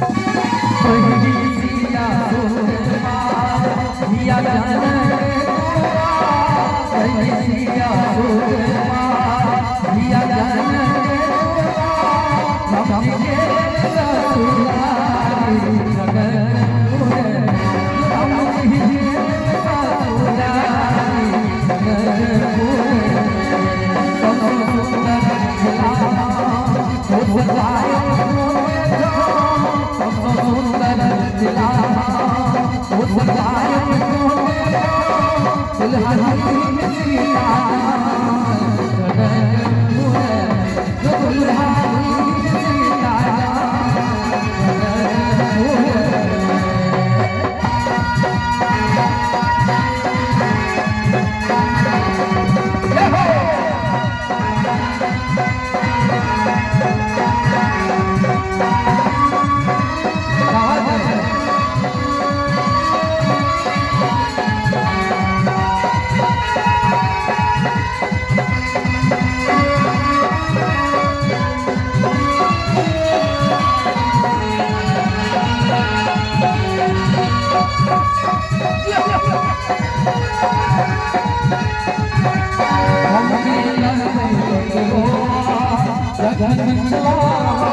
पहिली सिया सुरमार, हिया जनक दुआर। पहिली सिया सुरमार, हिया जनक दुआर। राम जी के ससुरारी जनकपुर, राम जी के ससुरारी जनकपुर। सब सुंदर मिथिला हो सजाए सब सुंदर मिथिला हो सजाए दुल्हा सीता जनकपुर, दुल्हा सीता जनकपुर। जय हो। आवाज है। हम मिलन जखन मिथिला